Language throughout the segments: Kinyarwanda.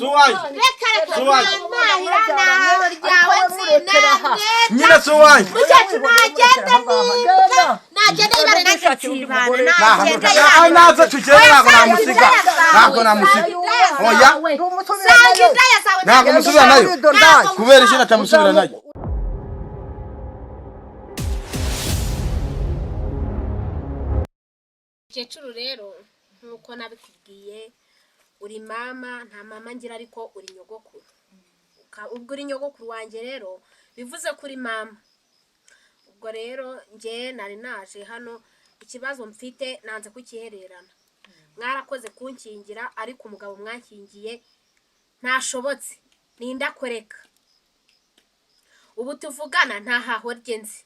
Si uwanjye. Reka reka. Si uwanjye. Ntahira nawe ryawe nsinamwe. Nyine si uwanjye. Mukecuru nagenda nibuka nagenda yibare nanjye nzibana nagenda yibare. Naze tugende, ntabwo namusiga, ntabwo namusiga, oya. Sanga indaya zawe. Ntabwo musubira nayo. Kubera iki natamusubira nayo? Mukecuru rero, nk'uko nabikubwiye, uri mama, nta mama ngira, ariko uri nyogokuru. Ubwo uri nyogokuru wanjye rero bivuze ko uri mama. Ubwo rero njye nari naje hano, ikibazo mfite nanze kukihererana. Mwarakoze kunkingira, ariko umugabo mwankingiye ntashobotse, nindakoreka. Ubu tuvugana nta haho rye nzi,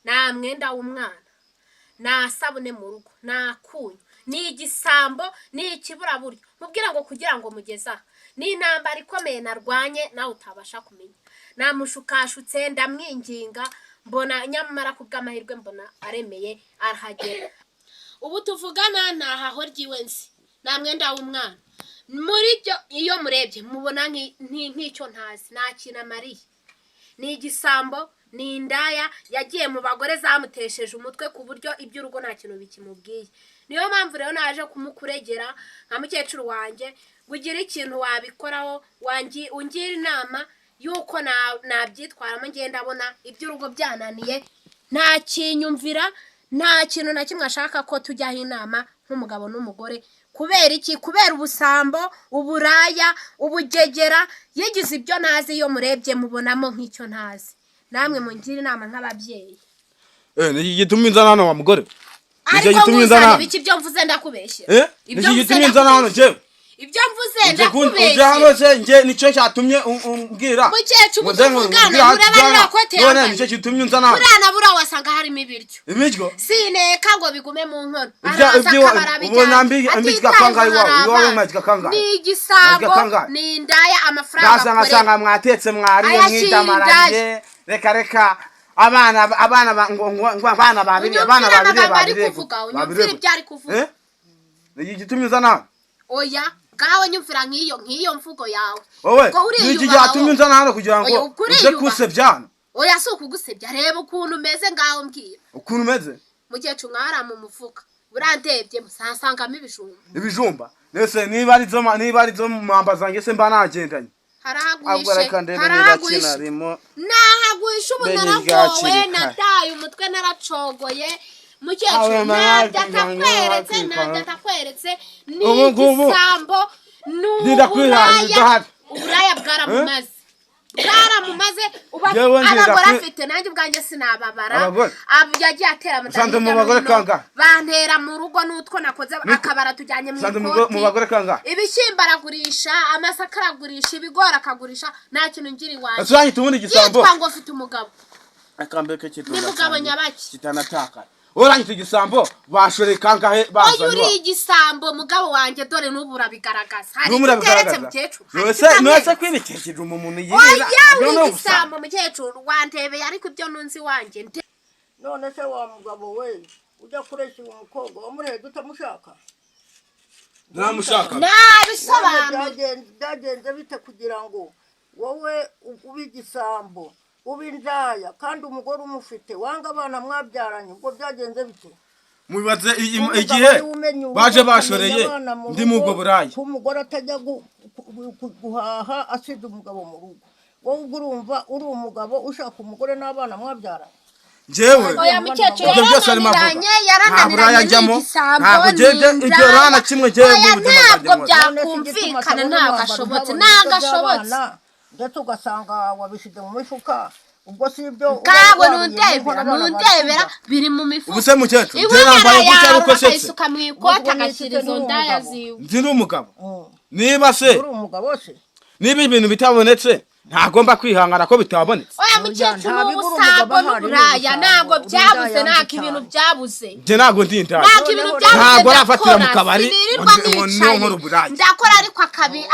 nta mwenda w'umwana, nta sabune mu rugo, nta kunyu, ni igisambo, ni ikiburaburyo. Mubwira ngo kugira ngo mugeze aha ni intambara ikomeye narwanye nawe utabasha kumenya. Namushukashutse, ndamwinginga, mbona nyamara ku bw'amahirwe mbona aremeye arahagera. Ubu tuvugana nta haho ryiwe nzi, nta mwenda w'umwana. Muri byo iyo murebye mubona nk'icyo ntazi, nta kintu amariye, ni igisambo, ni indaya yagiye mu bagore zamutesheje umutwe ku buryo iby'urugo nta kintu bikimubwiye. Niyo mpamvu rero naje kumukuregera nka mukecuru wanjye ngo ugire ikintu wabikoraho, ungira inama y'uko nabyitwaramo. Ngenda ndabona iby'urugo byananiye, nta kinyumvira, nta kintu na kimwe ashaka ko tujyaho inama nk'umugabo n'umugore. Kubera iki? Kubera ubusambo, uburaya, ubugegera yigize ibyo ntazi. Iyo murebye mubonamo nk'icyo ntazi. Namwe mungire inama nk'ababyeyi. Eh, ni gitumye nzana hano wa mugore? Nicyo Ariko gitumye nzana nkuzana hano? ibiki? Ibyo mvuze ndakubeshyera? Eh, Ibyo nicyo mvuze gitumye nzana hano ndakubeshyera? jewe? Ibyo mvuze Uje uje hano ndakubeshyera? se nje nicyo cyatumye umbwira? Mukecuru, Ngo nze tuvugane, nkubwire ureba tujyana. ririya kote None yambaye. nicyo gitumye unzana hano? Buriya na buriya wasanga harimo ibiryo. Ibiryo? Sineka ngo bigume mu nkono. Ibyo Araza ibyo akabara ubona bijyanye mbika atitaye kangahe ngo iwawe? hari Iwawe abana. mwajya kangahe? Ni igisambo. Mwajya kangahe? Ni indaya, amafaranga Ndaza akorera ngasanga mwatetse, mwariye, Ayashyira mwidamarariye. Reka reka, abana ngo abana babiri, abana Unyumvire babiri amagambo ari babiri kuvuga, unyumvire ibyo ari kuvuga. Eh, ni gitumye uzana hano? Oya, ngawe nyumvira nk'iyo mvugo yawe. Wowe Ubwo ni iki uriyubaha cyatumye wowe. unzana hano kugira ngo Oya, ubwo uze uriyubaha. kunsebya hano? Oya, si ukugusebya, reba ukuntu umeze, ngaho mbwira. Ukuntu umeze? Mukecuru, mwara mu mufuka burandebye musasangamo ibijumba. Ibijumba nese niba ari zo mamba zanjye se mba nagendanye? Ahubwo Harahaguhishe. reka ndebe niba Harahaguhishe. kinarimo. Nahaguhishe ubu. Mbenye Naragowe. ryakiri kare. Nataye umutwe, naracogoye mukecuru. Awe, Ntabyo mana, atakweretse, ntabyo atakweretse, ni Ubu ngubu igisambo, ni ndinda kwihangana uburaya. idahari. Uburaya bwaramumaze, bwaramumaze. Uba Yewe ndinda abagore afite nanjye ubwanjye sinababara. Abagore? Yagiye atera amada Usanze mu hirya no bagore hino. kangahe? Bantera mu rugo n'utwo nakoze akabara tujyanye mu Usanze ikoti. mu bagore kangahe? Ibishyimbo aragurisha, amasaka aragurisha, ibigori akagurisha, nta kintu ngira iwanjye. Ese uranyita ubundi igisambo? Yitwa ngo afite umugabo. Akambeke Ni mugabo nyabaki? kitanatakara. Uranyita igisambo, bashoreye kangahe Oya, bazanywa? uri igisambo mugabo wanjye, dore n'ubu urabigaragaza. Hari N'ubu icyo uteretse urabigaragaza. mukecuru? Hari Nose icyo nose utamweretse? kwibikekije umuntu yirira. Oya, uri None ubusambo. igisambo mukecuru, wantebeye, ariko ibyo nunzi iwanjye None se wa mugabo we, ujya kureshya uwo mukobwa wamurebye utamushaka? Ntamushaka. Nabisobanura. Byagenze bite kugira ngo wowe ube igisambo, ube indaya, kandi umugore umufite, wanga abana mwabyaranye? Ubwo byagenze bite? Mubibaze Umugabo igihe ariwe umenya urugo, baje akamenya bashoreye abana mu ndi mu rugo, ubwo burayi. ko umugore atajya guhaha asize umugabo mu rugo. Wowe ubwo urumva uri umugabo ushaka umugore n'abana mwabyaranye? Njyewe Oya mukecuru, ibyo byose arimo avuga, yarananiranye, nta buraya yarananiranye, njyamo, n'igisambo, ntabwo ni ibyo indaya. nta na kimwe njyewe Oya, mu buzima ntabwo bwanjye nkora. byakumvikana, ntabwo ashobotse, ntabwo ashobotse. Ndetse ugasanga wabishyize mu mifuka, ubwo si ibyo uba Kawe waruye mu ntundebera, nkono abana ntundebera, barasiga. biri mu mifuka. Ubu se mukecuru, Iwe njyewe nambaye gutya ari uko arayarura nsetse? akayisuka mu ikoti, Ubwo ni agashyira iki izo se ndaya n'umugabo? ziwe. Ndi n'umugabo. Niba se Uri umugabo se? niba ibintu bitabonetse, ntagomba kwihangana ko bitabonetse. Oya mukecuru, Nta ni bibura ubusambo umugabo ahari, n'uburaya. ni Ntabwo ubusambo. byabuze, Uri indaya ntabwo mbi ibintu cyane. byabuze. Njye ntabwo ndi indaya. Ntabwo ibintu byabuze. Ntabwo arafatira mu Ndakora, kabari sinirirwa ngo nicaye. nkore uburaya. Ndakora, ariko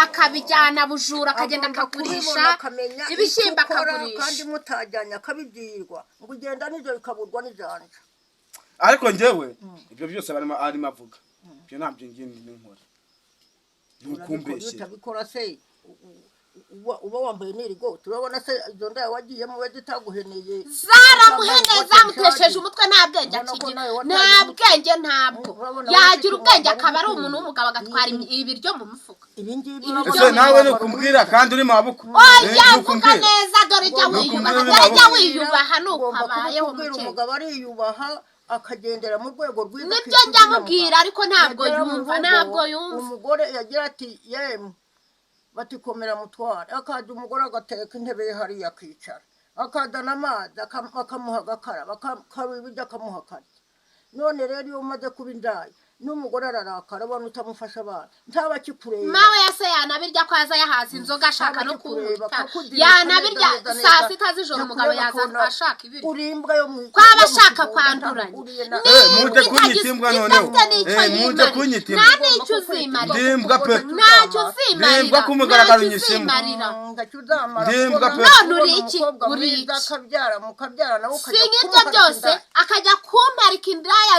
akabijyana bujura, akagenda Agomba akagurisha kubibona, akamenya ibishyimbo, icyo ukora, akagurisha. kandi mutajyanye akabibwirwa ngo ugenda nijoro bikaburwa n'ijanja. Ariko njyewe ibyo byose barimo arimo avuga, ibyo ntabyo ngiye nkora, ni Urabikora, iyo ukumbeshyera. utabikora se uba wambaye n'irigoti, urabona se izo ndaya wagiyemo we zitaguheneye? Zaramuheneye, zamutesheje umutwe, nta bwenge Ubona ko akigira. nawe wataye Nta umutwe. bwenge, ntabwo Urabona yagira wowe ubwenge, ufite akaba ari umwambaro. umuntu w'umugabo agatwara ibiryo mu mufuka. Ibi ngibi Ibiryo Ese nawe ni ukumbwira kandi uri mabukwe? Oya, Ni vuga ukumbwira. neza, dore jya Ni wiyubaha, ukumbwira. dore jya Mabukwe. wiyubaha, nuko Ugomba abayeho kubikubwira. mukecuru. Umugabo ariyubaha, akagendera mu rwego rwiza, Nibyo akishyura njya mubwira, ariko ntabwo Yagera mu yumva, rugo, ntabwo yumva. Umugore yagira ati: "Yemwe," bati: "Komera mutware." Akaza umugore agateka intebe ye hariya, akicara, akazana amazi, akamuha agakaraba, akaba ibiryo akamuha akarya. None rero iyo umaze kuba indaya, n'umugore ararakara, abona utamufasha abana, ntaba akikureba. Mawe ya se yanabirya, ko aza yahaza inzoga ashaka no Ntabakikureba, kuwuta. akakudira Yanabirya neza neza. saa 6 z'ijoro, umugabo Yakureba yaza akabona ashaka ibiryo. uri imbwa yo mu Kwaba yo mu ashaka kigunda, kwanduranya. ntabwo uriye na- Muje kunyita imbwa noneho. Idafite n'icyo Muje yimarira. kunyita Nta imbwa. n'icyo uzimarira. Ndi imbwa pe. Ntacyo uzimarira. Ndi imbwa ku mugaragaro, Ntacyo nyishimwe. uzimarira. Ntacyo uzamara. Ndi imbwa pe. None uri iki? Umukobwa Uri mwiza, iki? akabyara, mukabyara, nawe Si ukajya nk'ibyo kumuharika byose, indaya. akajya kumparika indaya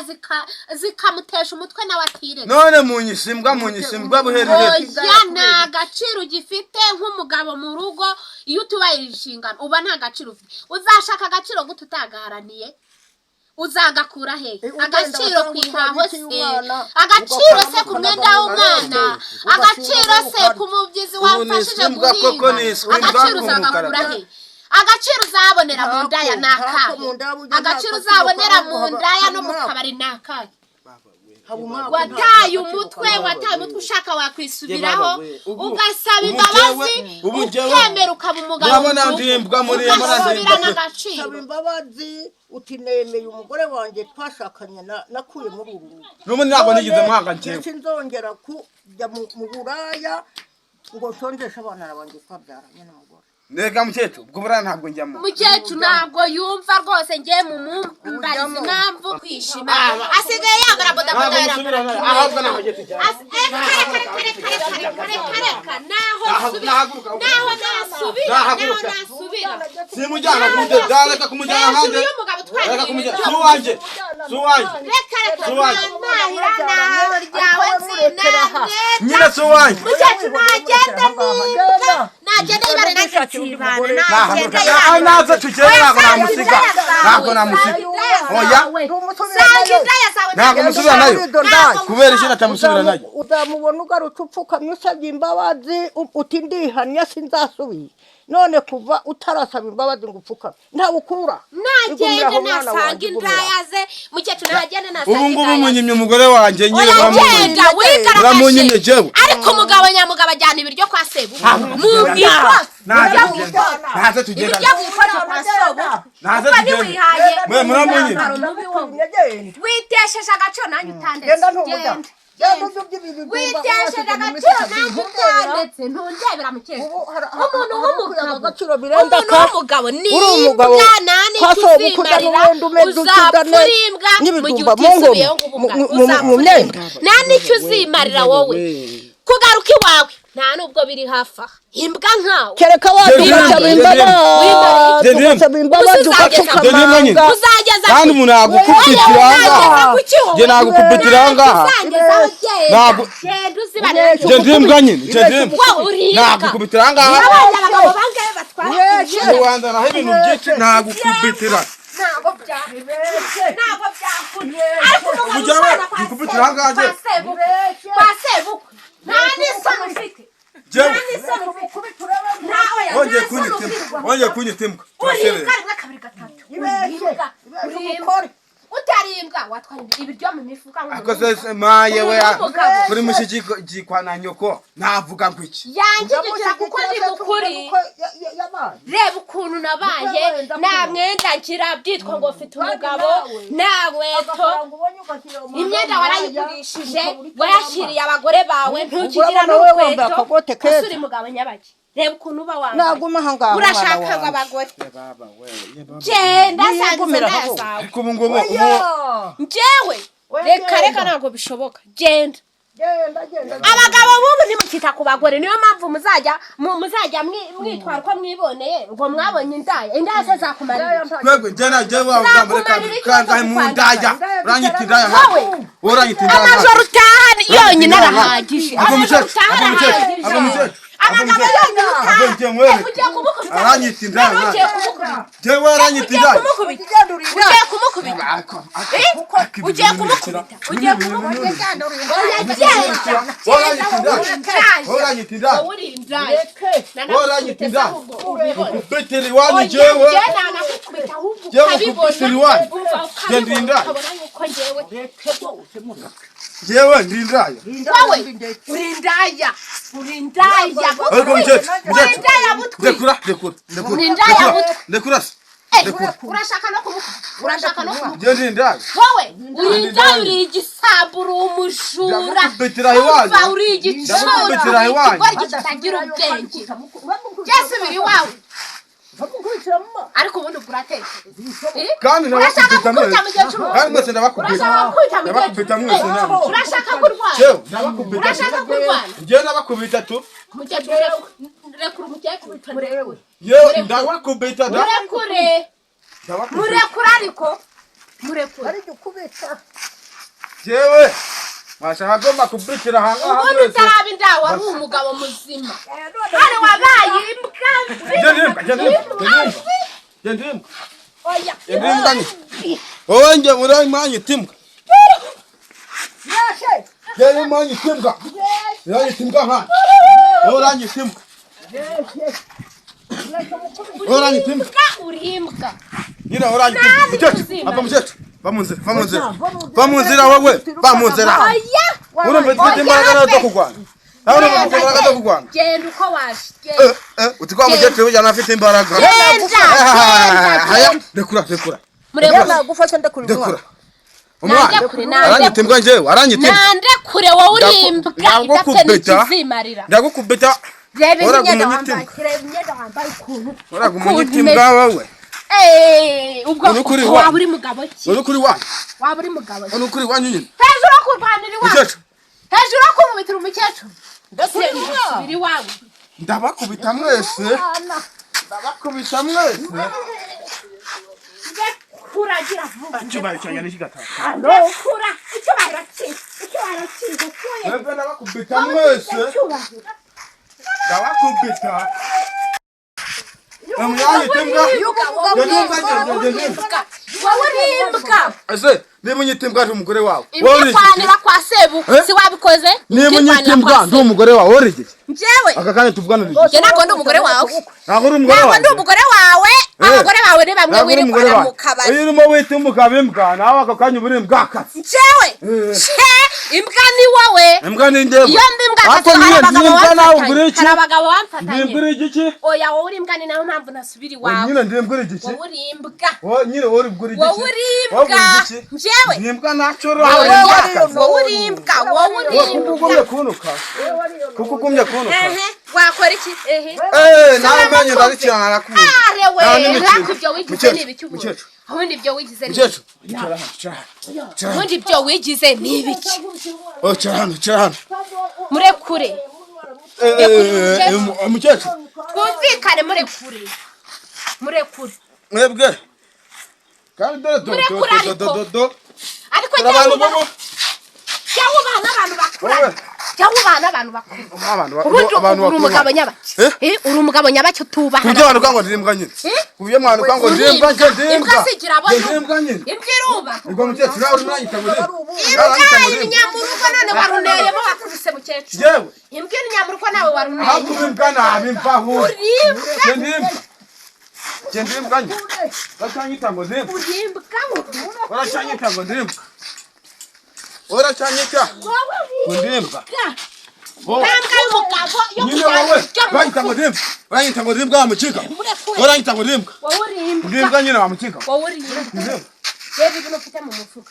zikamutesha umutwe, nawe atiretse. None munyise imbwa, munyise imbwa buheriheri. Oya, nta gaciro ugifite nk'umugabo mu rugo. Iyo utubahirije inshingano, uba nta gaciro ufite. Uzashaka agaciro gute utagaharaniye? Uzagakura he? Ugenda Agaciro ku wasanga ihaho utwara se, umwana, agaciro se ugakoramo ku mwenda w'umwana, ugashinga agaciro se ukarya. ku mubyizi Ubu wamfashije ni imbwa koko, guhinga, ni imbwa agaciro ku uzagakura mugaragaro. he? Agaciro uzabonera mu ndaya ni Ntako, akahe? mu ndaya burya nta Agaciro gaciro uzabonera kabaho, mu haba- ndaya no haba mu umwaka. kabari ni akahe? Haba umwaka, Wataye nta gaciro umutwe, kabaho. wataye umutwe. Ushaka wakwisubiraho, Ubu- ugasaba ubu imbabazi, ubu njyewe- ukemera ukaba umugabo Murabona mu rugo, ndi imbwa muri- murabona ndi ugasubirana imbwa. agaciro. Saba imbabazi uti: "Nemeye umugore wanjye twashakanye nakuye muri uru rugo." N'ubundi ntabwo nigeze None mwanga njyewe. sinzongera kujya mu buraya ngo nshonjeshe abana banjye twabyaranye n'umugore. Nega mukecuru, ubwo buriya ntabwo njyamo. Umukecuru ntabwo yumva rwose. Ngiye mu mumbariza Ujyamo. impamvu kwishima, asigaye yambara bodaboda. Ntabwo musubira nayo, ahubwo ntabwo ngiye tujyana. Reka reka reka reka reka reka reka, naho nsubira, Nahaguruka. naho nasubira, naho Nahaguruka. nasubira. Simujyana kumujyana, reka kumujyana Hejuru hanze. y'umugabo utwara Reka kumujyana, ibiryo. si uwanjye, si uwanjye. Reka reka. Suwanjye. Ntahira naho ryawe sinamweta. Nyine si uwanjye. Mukecuru nagenda nibwa, nagenda yibare, nanjye nzibana, nagenda Nahaguruka. yibare. Naze tugende, ntabwo namusiga, ntabwo namusiga. Oya. Sanga indaya zawe. Ntabwo musubira nayo. Kubera iki natamusubira nayo? Uzamubona ugarutse upfukamye usabye imbabazi, uti: "Ndihannye, sinzasubira." None kuva utarasaba imbabazi ngo upfukame, ntawe ukura. Nagende nasanga indaya ze. Mukecuru nagende nasanga Ubu ngubu indaya ze. munyimye umugore wanjye nyine. Oya, Uramunyimye. genda wigaragaje. Uramunyimye jewe. Ariko umugabo nyamugabo ajyana ibiryo kwa sebu mu ikofi. Naze tugende, naze tugende. Ibiryo mu ikofi kwa sobu. Naze Kuko tugende. ntiwihaye. Mwe muramunyimye. Umwambaro mubi wowe. Genda. Witesheje agaciro nanjye utandetse. Genda, ntumujya. Genda. Genda ujye urya ibi bijumba. Witesheje wasize mu agaciro misozi. nanjye utandetse, ntundebera mukecuru. Ubu Umuntu hari ukwiye w'umugabo, agaciro birenda umuntu ka w'umugabo ni uri umugabo imbwa, nta n'icyo kwa sobukwe uzimarira. n'uwenda umeze Uzapfa utugane uri imbwa mu gihe n'ibijumba mu utisubiyeho ngoma, ngo ube umugabo. mu Uzapfa uri myenda. imbwa, nta n'icyo uzimarira wowe. Kugaruka iwawe nta n'ubwo biri hafi aha, imbwa nkawe. Kereka wacu Genda, ugasaba genda, imbabazi, genda. ugasaba imbabazi, Uzageza- ugapfukamanga. Uzageza Kandi umuntu yagukubitira Oya, ahangaha. uzageza kuki wowe? Njye nagukubitira ahangaha. Uzageza aho ugenda. Ntabwo- Genda uzibarira. Njye ndi imbwa nyine, njye ndi imbwa. Wowe uri imbwa. Nagukubitira ahangaha. Abandi abagabo bangahe batwara Ibeshye. Rwanda naho ibintu byinshi nagukubitira. Ntabwo bya ntabwo byakunda, ariko umugabo Ujya we, utwara kwa nkukubitira ahangaha sebukwe, njye. kwa sebukwe, kwa sebukwe, nta n'isoni ufite. Jewe. Nta n'isoni ufite, nta, oya, Wongeye nta soni kunyita ufite. imbwa, wongeye kunyita imbwa, Uri turaserera. imbwa rimwe, kabiri, gatatu, uri imbwa, uri imbwa. Utari imbwa watwara ibiryo mu mifuka ngo Ako se maye we, Umuntu w'umugabo. kuri mushiki na nyoko navuga ngo iki? Yangigikira kuko ndi mukuri. Reba ukuntu nabaye, nta mwenda ngira, byitwa ngo mfite umugabo, nta nkweto. Imyenda warayigurishije, wayashyiriye abagore bawe, ntukigira Urabona wowe wambaye n'urukweto. akagote keza. Ese uri mugabo nyabaki? Reba ukuntu uba wambaye. Naguma aha ngaha, Urashaka mwana ngo wanjye. abagore, genda sangiza Niyigumira indaya aho. zawe. Ariko ubu ngubu ubu Njyewe Oya, reka genda. reka, ntabwo bishoboka, genda. Genda, genda. Abagabo b'ubu ntimukita ku bagore, niyo mpamvu muzajya muzajya mwitwara uko mwiboneye, ngo mwabonye indaya. Indaya se zakumarira iki? Twebwe njye na njyewe wavuga muri Zakumarira iki? kangahe mu ndaya? Uranyita indaya nka Wowe. Uranyita indaya nka Amajoro utaha yonyine arahagije. Ava Amajoro mukecuru, utaha ava mukecuru, arahagije. ava mukecuru. Abagabo yonyine utaha. Ngiye nkwereke. Ugiye kumukubita. Aranyita indaya. None ugiye kumukubita. Jewe aranyita Ugiye indaya. kumukubita. Ugenda uri Ugiye kumukubita. Eh? Ugiye kumukubita. Ugiye kumukubita. Oya, genda. Waranyita indaya. Genda. Waranyita indaya. Wowe uri indaya. Waranyita indaya. Ahubwo ubibona. Ngukubitira iwanyu Oya, jewe. njye nanakukubita ahubwo Jewe ukabibona. ngukubitira iwanyu. Umva, Genda ukabibona, indaya. ukabona yuko njyewe Jewe ndi indaya. Wowe uri indaya. Uri indaya. Ariko mukecuru, Uri mukecuru. indaya butwi. Ndekura, ndekura, ndekura. Uri indaya Ndekura, butwi. ndekura se. Eh, urashaka no kumukubita. Urashaka no kumukubita. Jewe ndi indaya. Wowe uri indaya, uri igisambo, uri umujura. Ndagukubitira iwanyu. Umva, uri igicucu, Ndagukubitira uri iwanyu. ikigoryi kitagira ubwenge. Byose biri iwawe. Ariko ubundi ubwo uratekereza. Eh? Kandi Urashaka ndabakubita gukubita mwese. mukecuru? Kandi mwese ndabakubita. Urashaka gukubita mukecuru? Ndabakubita mwese Eh, namwe. Urashaka kurwana? Jewe ndabakubita. Urashaka kurwana? Jewe ndabakubita tu. Mukecuru, rekura umukecuru. Murekure. Yewe ndabakubita da. Murekure. Ndabakubita. Murekure ariko. Murekure. Jewe. Mwashaka ko mbakubitira ahangaha Ubundi mwese. utaraba inda wari umugabo muzima. None wabaye imbwa. Jewe ndi imbwa, jewe ndi imbwa, jewe ndi imbwa. Jewe ndi imbwa. Oya. Jewe ndi imbwa nyine. Wowe nje uranyita imbwa. Jewe uranyita imbwa. Uranyita imbwa nka. Wowe uranyita imbwa. Wowe uranyita imbwa. Imbwa, uri imbwa. Nyine uranyita imbwa. Nani Mukecuru, muzima? ava mukecuru. Va mu nzira, va mu nzira. Va mu nzira wowe, va mu nzira. Oya. Urumva mfite imbaraga zo kurwana. Nawe urumva mfite imbaraga zo kurwana. Genda uko waje. Genda. Eh, eh, uti kwa mukecuru burya ntafite imbaraga. Genda, genda, Haya, genda. rekura, rekura. Murekure. Nagufashe ndekura Ndekura. umwana. Nande kure, nande Aranyita imbwa njyewe, aranyita imbwa. Nande kure, wowe uri imbwa idafite Ndagukubita. n'ikizimarira. Ndagukubita. Reba Uraga imyenda umunyita wambaye. imbwa. Reba imyenda wambaye ukuntu. Uraga ukuntu umunyita imeze. imbwa wowe. Eh, ubwo Uri kuri waba wa. uri mugabo ki? Uri kuri wanyu. Waba uri mugabo ki? Uri kuri wanyu nyine. Hejuru yo kurwanira iwawe. Mukecuru. Hejuru yo kumubitira umukecuru. Ndasubira iwawe. Ndabakubita mwese. Ndabakubita mwese. Ndekura, gira vuba. Icyubahiro cyanjye ni kigataka. Ndekura. Icyubahiro cyiza. Icyubahiro cyiza. Kuye. Mwebwe ndabakubita mwese. Icyubahiro. Ndabakubita. Muranyita imbwa. Wowe uri imbwa. Wowe uri imbwa. Ese niba unyita imbwa ndi umugore wawe. Wowe uri iki? Imbwa kwa sebu. Eh? Si wabikoze? Niba unyita Imbwa imbwa kwa ndi sebu. umugore wawe wowe uri iki? Njyewe. Aka kanya tuvugana ni iki? Njye ntabwo ndi umugore wawe. Ntabwo uri umugore Ntabwo wawe. ndi umugore wawe. Abagore bawe ni bamwe Ntabwo uri umugore wirirwana wawe. mu kabari. Iyo urimo wita imbwa imbwa nawe ako kanya uba uri imbwakazi. Njyewe. Eh. Che, imbwa ni wowe. Imbwa ni njyewe. Iyo mbi imbwa Ariko hari nyine abagabo ndi imbwa nawe bamfatanye. ugura iki? Hari abagabo Ndi bamfatanye. imbwa uri igiki? Oya, wowe uri imbwa, ni nayo mpamvu nasubira iwawe. Nyine ndi imbwa uri igiki? Wowe uri imbwa. Wowe nyine wowe uri imbwa uri igiki? Wowe uri Wowe uri imbwa. igiki? Njyewe. Ndi imbwa ntacyo uraho uri Oya, imbwakazi. wowe uri imbwa. Wowe uri Wowe kuko imbwa. ugumye kunuka. Kuko ugumye kunuka. Ehe, wakora iki? Ehe. Eh, nawe menye ndarikirana narakubura. Are we, Nawe n'imikino. ariko ibyo wigize Mukecuru, ni ibiki ubundi? mukecuru. Ubundi ibyo wigize ni ibiki? Mukecuru, icara hano, icara hano. Icara hano. Ubundi ibyo wigize ni ibiki? Oh, icara hano, icara hano. Murekure. Eh, eh, eh, mukecuru. Twumvikane, murekure. Murekure. Mwebwe. Kandi dore do do Murekure do ariko. do do do. Ariko Dore jya abantu wubaha, bobo. jya wubaha n'abantu bakuru. Wowe. Jya wubaha n'abantu bakuru. Abantu Ubundi abantu uri umugabo bakuru. nyabaki. Eh? Eh, uri umugabo nyabaki utubaha. Kubyo abantu kwango ndi imbwa nyine. Eh? Kubyo mwana kwango ndi imbwa nje ndi Imbwa imbwa. zigira abo Nje ndi imbwa nyine. Imbwa irubaha. Ubwo mukecuru nawe uranyita ngo ndi. Imbwa y'ibinyamurugo none waruneyemo wakubise mukecuru. Yewe. Imbwa y'ibinyamurugo nawe Aho waruneye. kuba imbwa nabi imva aho. Uri imbwa. Nje ndi imbwa. Nje ndi imbwa nyine. Uracanyita ngo ndi imbwa. Uri imbwa. Uracanyita ngo ndi imbwa. Uracanyita Wowe ngo uri ndi imbwa. imbwa. Wowe. Nta mbwa y'umugabo yo Nyine kujyana wowe. ibyo mu Uranyita ngo ndi imbwa. Uranyita ngo ndi imbwa wa mukika. Murekure. Uranyita ngo ndi imbwa. Wowe uri Ndi imbwa. imbwa nyine wa mukika. Wowe uri imbwa. Ndi imbwa. Reba ibintu ufite mu mufuka.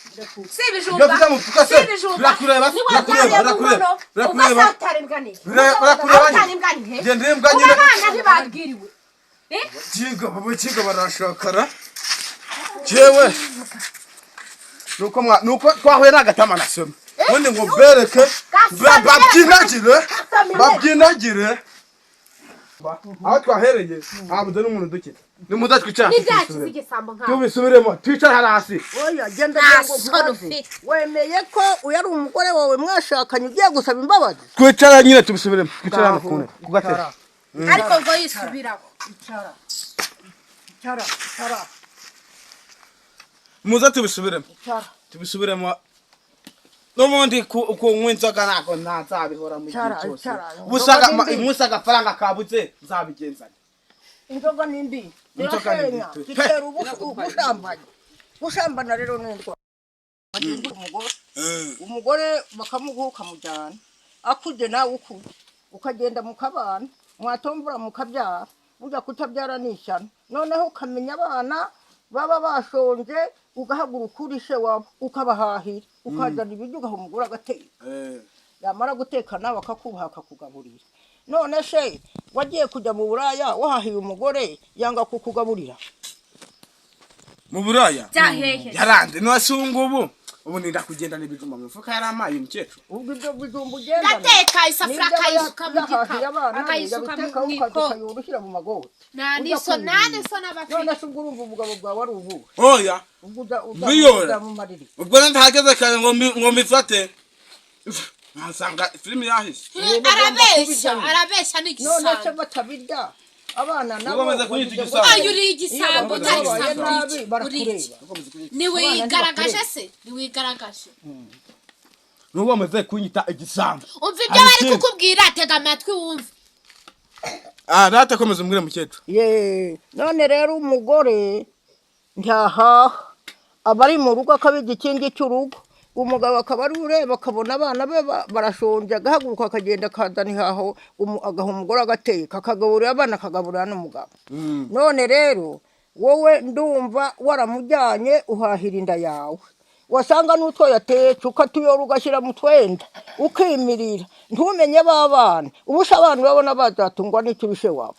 Si ibijumba. Ibyo ufite mu mufuka se? Si ibijumba. Birakureba, Niwabyariye birakureba, mu birakureba, nkono, birakureba. ubwo se utari imbwa ni he? Birakureba Aho nyine. utari imbwa ni he? Nje ndi imbwa Ubu nyine. abana ntibabwiriwe. Eh? Kinga babakinga barashakara. Jewe. Nuko mwa nuko twahuye n'agatama nasomye. Ubundi ngo bereke babyinagire babyinagire. Aho twahereye habuze n'umuntu dukita. Nimuze twicara hasi N'ibyakize tubisubiremo. igisambo nkawe. Tubisubiremo, twicare hano hasi. Oya, genda. Nta Ngo soni nkubaze. ufite. Wemeye ko uyu ari umugore wawe mwashakanye, ugiye gusaba imbabazi? Twicare nyine tubisubiremo. Twicare hano Ngaho, ku ntebe, ku gatebe. icara. Ariko ngo yisubiraho. Icara, icara, icara. Muze tubisubiremo. Icara. Tubisubiremo. N'ubundi kunywa inzoga ntabwo ntazabihora mu gihe Icara, cyose. icara. Ubusa Inzoga ni mbi. umunsi agafaranga kabuze nzabigenzanya. Inzoga ni mbi. Inzoga ni mbi. Zirasenya, zitera ubusambanyi. Gusambana rero ni indwara. Umugore, umugore bakamuguha, ukamujyana akuze, nawe ukuze, ukagenda mukabana, mwatombora mukabyara. Burya kutabyara ni ishyano. Noneho ukamenya abana baba bashonje, ugahaguruka uri se wabo, ukabahahira, ukazana ibiryo, ugaha umugore agateka. Yamara guteka nawe akakubaha, akakugaburira. None se wagiye kujya mu buraya wahahiye umugore, yanga kukugaburira? Mu buraya Byahehe. yaranze. None ubu ngubu ubu ninda kugendana ibijumba mu mufuka yaramaye umukecuru. Ubwo ibyo bijumba ugendana Gateka isafuriya, nibyo aba akayisuka mu yahahiye gikapu, abana be, akayisuka mu yabiteka, ukaza ikoti. ukayora ushyira mu magoti. Nta Ujya n'iso, nta kwirira. n'iso n'abafite. None se ubwo urumva ubugabo bwawe ari ubuhe? Oya. Ubwo Mbiyora. uzamumarira iki? Ubwo ntahageze kare ngo mbifate, nkasanga filimi yahise. Arabeshya, arabeshya, ni None se igisambo. batabirya abana nabo Ubwo bamaze kunyita bagize ngo- igisambo. Ayo, uri igisambo, Iyo utari babaye igisambo, nabi uri iki? Uri iki? barakureba. Ntiwigaragaje se? Ntiwigaragaje? N'ubwo bamaze kunyita igisambo. Umva ibyo bari Hari ikindi. kukubwira, tega amatwi wumve. Ah, data, komeza umbwire mukecuru. Ye, none rero umugore ntihaha, aba ari mu rugo, akaba igikingi cy'urugo. Umugabo akaba ari ureba, akabona abana be barashonje, agahaguruka akagenda akazana ihaho, agaha umugore agateka, akagaburira abana, akagaburira n'umugabo. None rero wowe ndumva waramujyanye uhahira inda yawe, wasanga n'utwo yatetse ukatuyora, ugashyira mu twenda, ukimirira, ntumenye b'abana. Ubu se abana urabona bazatungwa n'icyo ubishe wabo?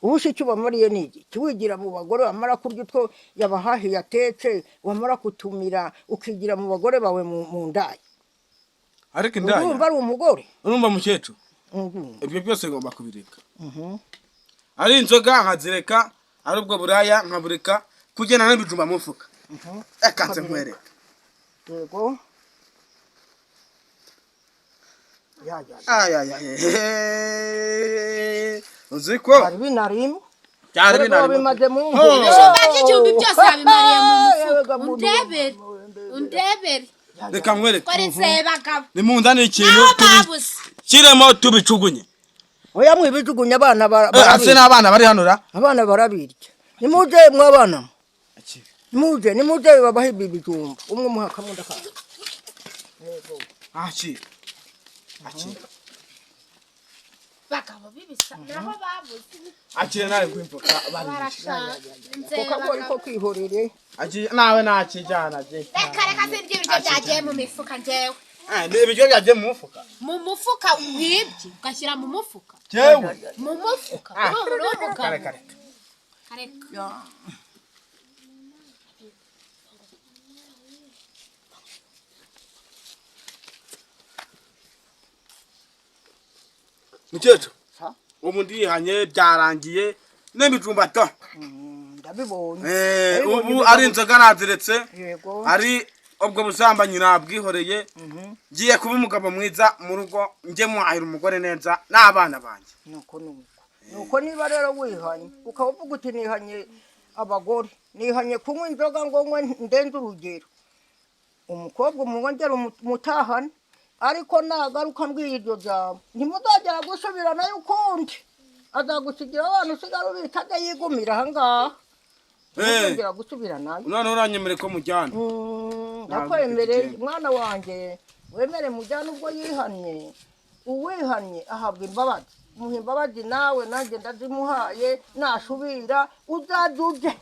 Ubu se icyo ubamariye ni igiki? Wigira mu bagore, wamara kurya utwo yabahahiye atetse, wamara kutumira, ukigira mu bagore bawe mu ndaya. Ariko indaya. Urumva ari umugore? Urumva mukecuru, ibyo byose ngomba kubireka. Ari inzoga nkazireka, ari ubwo buraya nkabureka, kugenda n'ibijumba mu mufuka. Reka nze nkwereke. Yego, ya ya. Ayayaya, uzi ko Hari binarimo. Byari Erega binarimo. bimaze mu Oh. Ibijumba by'igihumbi byose yabimariye mu mufuka. Erega muntu. Undebere, undebere. Reka nkwereke. Kora insebagabo. Nimunzanire ikintu Naho babuze. tubishyiremo, tubicugunye. Oya, mwibijugunya, abana Ase barabirya. n'abana bari hano ra. Abana barabirya. Nimuje mwabana, nimuje, nimuje babahe ibi bijumba, umwe umuha kamwe, undi akandi. Akira, akira. Bagabo b'ibisa, naho babuze. Akira nawe kwimfuka bari. Barashaka. Ko kagori ko kwihorere. Akira nawe nakijyana je. Reka, reka, sindya ibiryo byagiye mu mifuka njyewe. Ah, ni ibiryo byagiye mu mufuka? Mu mufuka wibye ugashyira mu mufuka. Jewe? Mu mufuka. Urumva uri umugabo. Kare kare. Kareka. Mukecuru, Ha? ubu ndihanye, byarangiye n'ibijumba to. Ndabibonye. Ubu ari inzoga naziretse, Yego. ari ubwo busambanyi nabwihoreye. Ngiye kuba umugabo mwiza mu rugo, njye muhahira umugore neza n'abana banjye. Nuko nuko niba rero wihanye, ukaba uvuga uti nihanye abagore, nihanye kunywa inzoga ngo nywe ndenze urugero, umukobwa umwongere umutahane. Ariko nagaruka mbwiye iryo jambo, ntimuzagera gusubiranayo ukundi. Azagusigira abana, usigara ubita, ajya yigumira ahangaha. Ntuzongera gusubiranayo. None uranyemereye ko mujyana? Ndakwemereye. Ntabwo. Mwana wanjye, wemere mujyane. Ubwo yihannye, uwihannye ahabwa imbabazi. Muha imbabazi nawe, nanjye ndazimuhaye. Nashubira uzajya uje.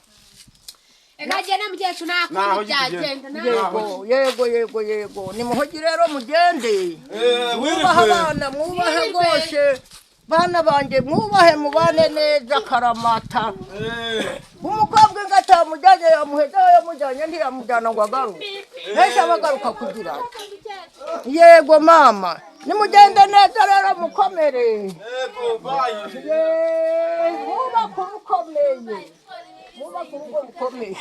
Reka na mukecuru, nta Naho kundi byagenda. tugenda. Yego, yego, yego, yego. Nimuhogi rero mugende. Mwubahe Wirikwe. abana, mwubahe Mwirwe. rwose. Bana banjye, mwubahe, mubane neza karamata. Umukobwa inga atamujyanye yamuheza, yamujyanye ntiyamujyana ngo agaruke. Benshi abagaruka kugira ati yego mama, nimugende neza rero, mukomere. Yego, bye. Yeee, mwubake urukomeye, mwubake urugo rukomeye.